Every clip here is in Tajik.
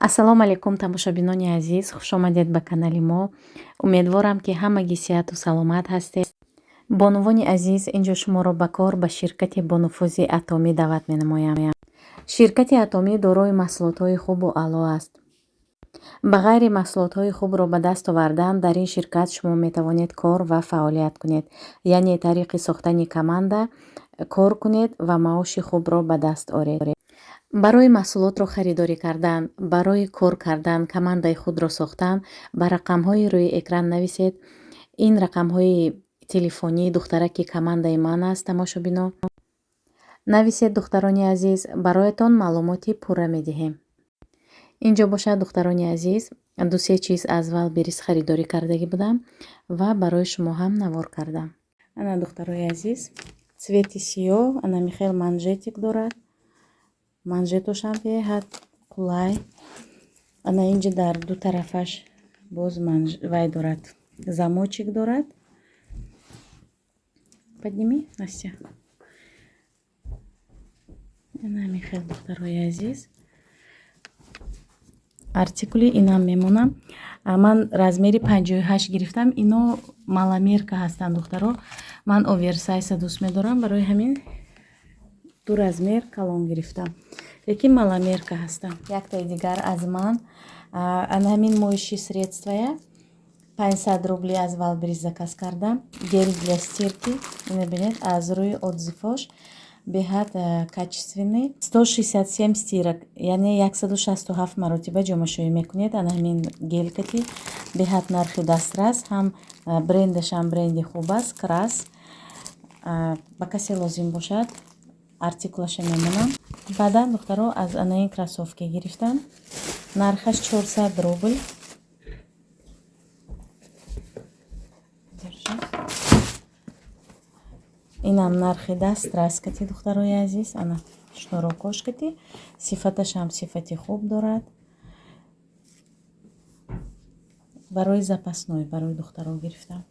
Ассалому алайкум, тамошобинони азиз, хушомадед ба канали мо. Умедворам, ки ҳамагӣ сиҳату саломат ҳастед. Бонувони азиз, инҷо шуморо ба кор ба ширкати бонуфузи Атомӣ даъват менамоям. Ширкати Атомӣ дорои маҳсулотҳои хубу аъло аст. Ба ғайри маҳсулотҳои хубро ба даст овардан, дар ин ширкат шумо метавонед кор ва фаъолият кунед, яъне тариқи сохтани команда кор кунед ва маоши хубро ба даст оред. Барои маҳсулотро харидорӣ кардан, барои кор кардан, командаи худро сохтан ба рақамҳои рӯи экран нависед. Ин рақамҳои телефонии духтараки командаи ман аст, тамошобино. Нависед, духтарони азиз, бароятон маълумоти пурра медиҳем. Инҷо бошад, духтарони азиз, ду-се чиз аз Валберис харидорӣ кардагӣ будам ва барои шумо ҳам навор кардам. Ана, духтарои азиз, цвети сиёҳ, ана михел манжетик дорад. Манжетошам беҳад қулай. Ана инҷа дар ду тарафаш боз вай дорад, замочек дорад. Подними, Настя. Ана михел, духтарои азиз. Артикули инам мемонам. Ман размери 58 гирифтам. Ино маломерка ҳастанд, духтаро. Ман оверсайза дӯст медорам, барои ҳамин ду размер калон гирифтам. Лекин маломерка ҳастам. Яктаи дигар аз ман ана ҳамин моющие средствая 500 рубли аз Валберис заказ кардам. Гель для стирки. Ина бинед, аз рӯи отзывош беҳад качественный. 167 стирок, яъне 167 маротиба ҷомашӯӣ мекунед. Ана ҳамин гелькати беҳад нархи дастрас, ҳам брендашам бренди хуб аст, Крас. Ба касе лозим бошад, артикулаша мемонам. Баъдан, духтаро, аз ана ин кроссовки гирифтам. Нархаш 400 рубл. Держи. Инам нархи дастрас кати, духтарои азиз, ана шнурокош кати, сифаташам сифати хуб дорад. Барои запасной, барои духтаро гирифтам.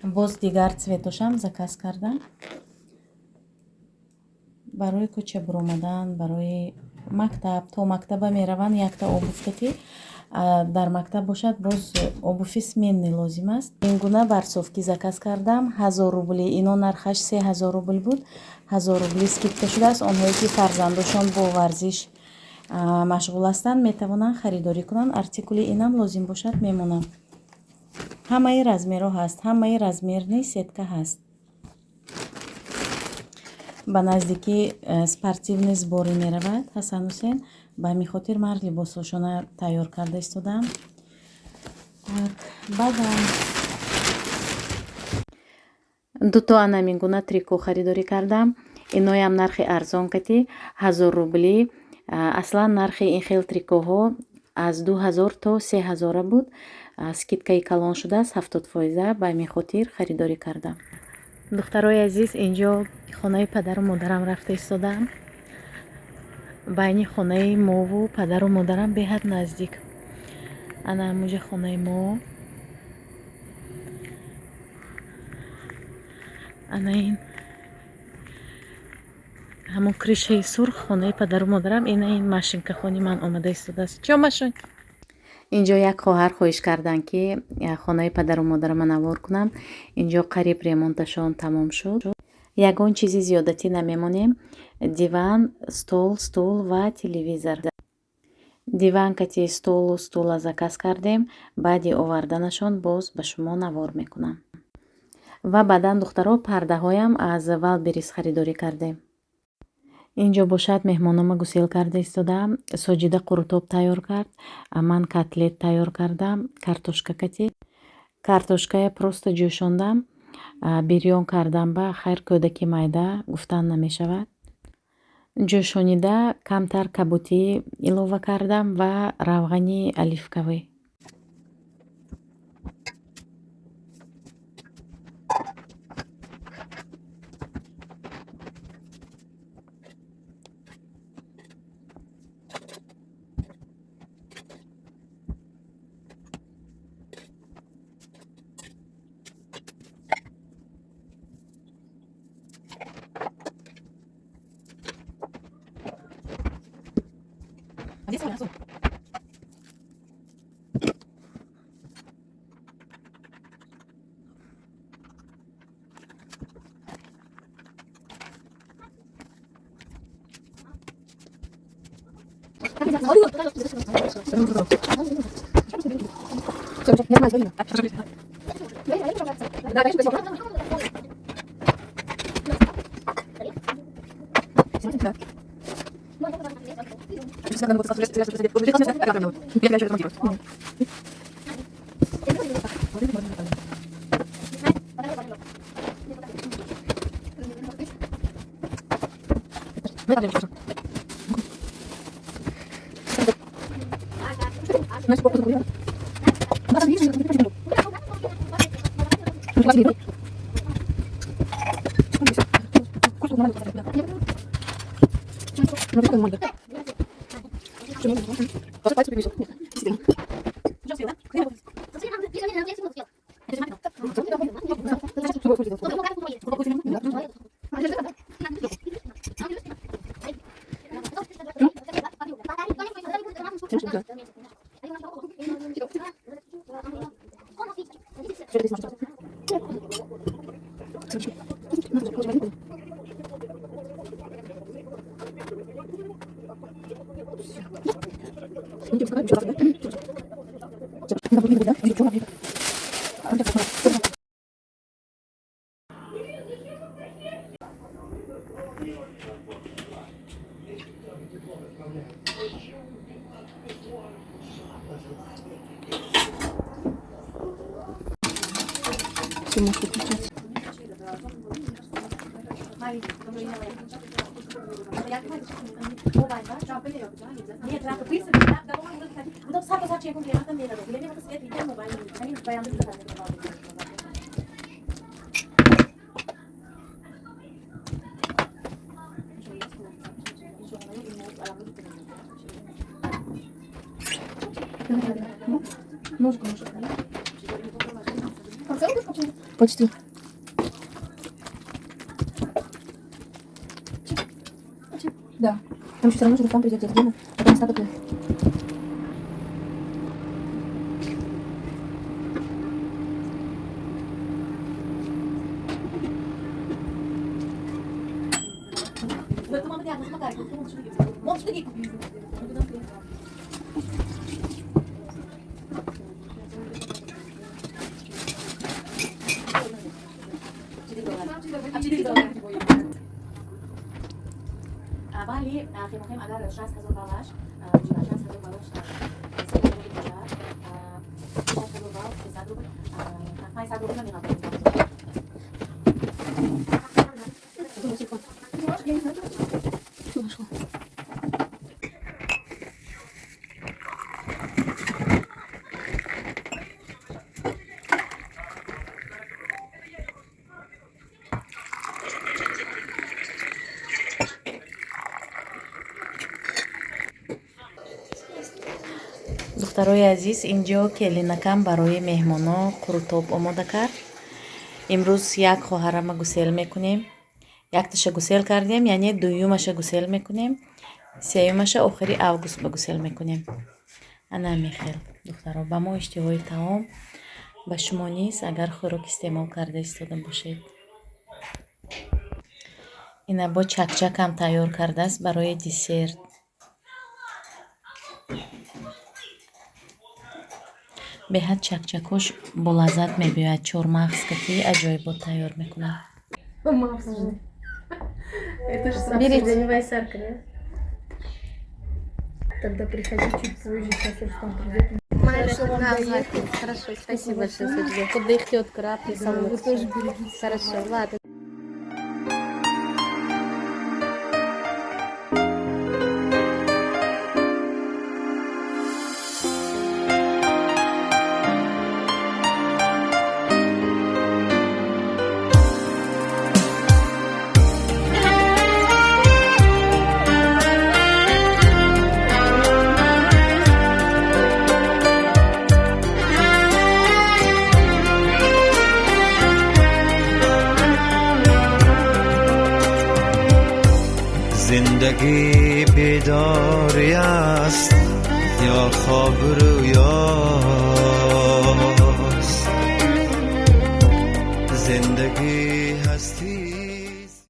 Боз дигар цветошам заказ кардам. Барои кӯча буромадан, барои мактаб, то мактаба мераванд якта обувь кати, дар мактаб бошад боз обуви сменный лозим аст. Ин гуна борцовки заказ кардам, 1000 рубли. Ино нархаш 3000 рубл буд, 1000 рубли скидка шудааст. Онҳое ки фарзандошон бо варзиш машғул ҳастанд, метавонанд харидорӣ кунанд. Артикули инам лозим бошад, мемонам. Ҳамаи размерҳо ҳаст, ҳамаи размерный сетка ҳаст. Ба наздикӣ спортивный сборы меравад Ҳасан Ҳусен. Ба ҳамин хотир ман либосҳошона тайёр карда истодаам. Так, баъдан дуто ана ҳамин гуна трико харидорӣ кардам. Иноям нархи арзон кати, 1000 рубли. Аслан нархи ин хел трикоҳо аз 2000 то 3000 буд. Скидкаи калон шудааст, 70 фоиза. Ба ҳамин хотир харидорӣ кардам. Духтарои азиз, инҷо хонаи падару модарам рафта истодаам. Байни хонаи мову падару модарам беҳад наздик. Ана ҳамунҷа хонаи мо. Ана ин ҳамон крышаи сурх хонаи падару модарам. Ина ин машинкахони ман омада истодааст. Чо машин? Инҷо як хоҳар хоҳиш карданд, ки хонаи падару модарама навор кунам. Инҷо қариб ремонташон тамом шуд. Ягон чизи зиёдатӣ намемонем. Диван, стол, стул ва телевизор. Диван кати столу стула заказ кардем. Баъди оварданашон боз ба шумо навор мекунам. Ва баъдан, духтаро, пардаҳоям аз Валберис харидорӣ кардем. Инҷо бошад, меҳмонома гусел карда истодаам. Соҷида қурутоб тайёр кард, ман котлет тайёр кардам, картошка кати. Картошкая просто ҷӯшондам, бирён кардам, ба хайр кӯдаки майда гуфтан намешавад. Ҷӯшонида камтар кабутӣ илова кардам ва равғани оливковый. Все, можешь выключать. Ножку, ножку. Почти. Да. Там еще все равно же Руслан придет, дядя Гена, потом остаток. Вале мехоҳем, агар 60 000 баллаш, 60 000 баллаш, 300 рубл бошад, 60 000 балл 300 рубл, 500 рубл намеқабулем. Все нашла. Духтарои азиз, инҷо келинакам барои меҳмоно қурутоб омода кард. Имрӯз як хоҳарама гусел мекунем. Якташа гусел кардем, яъне дуюмаша гусел мекунем, сеюмаша охири август ба гусел мекунем. Ана михел, духтаро, ба мо иштиҳои таом, ба шумо низ, агар хӯрок истеъмол карда истода бошед. Ина бо чакчакам тайёр кардааст барои десерт. Беҳад чакчакош болаззат мебиёяд, чормағз кати аҷоибот тайёр мекунад. Это же Берите. Вайсарка, нет? Тогда приходи чуть позже, сейчас Рустам придет. Хорошо вам доехать. Хорошо, спасибо большое, Саджида. Куда их тетка, раб, Да, вы тоже берегите. Хорошо, ладно. Зиндагӣ бедорӣ Аст ё хоб рӯёст, зиндагӣ ҳастӣ.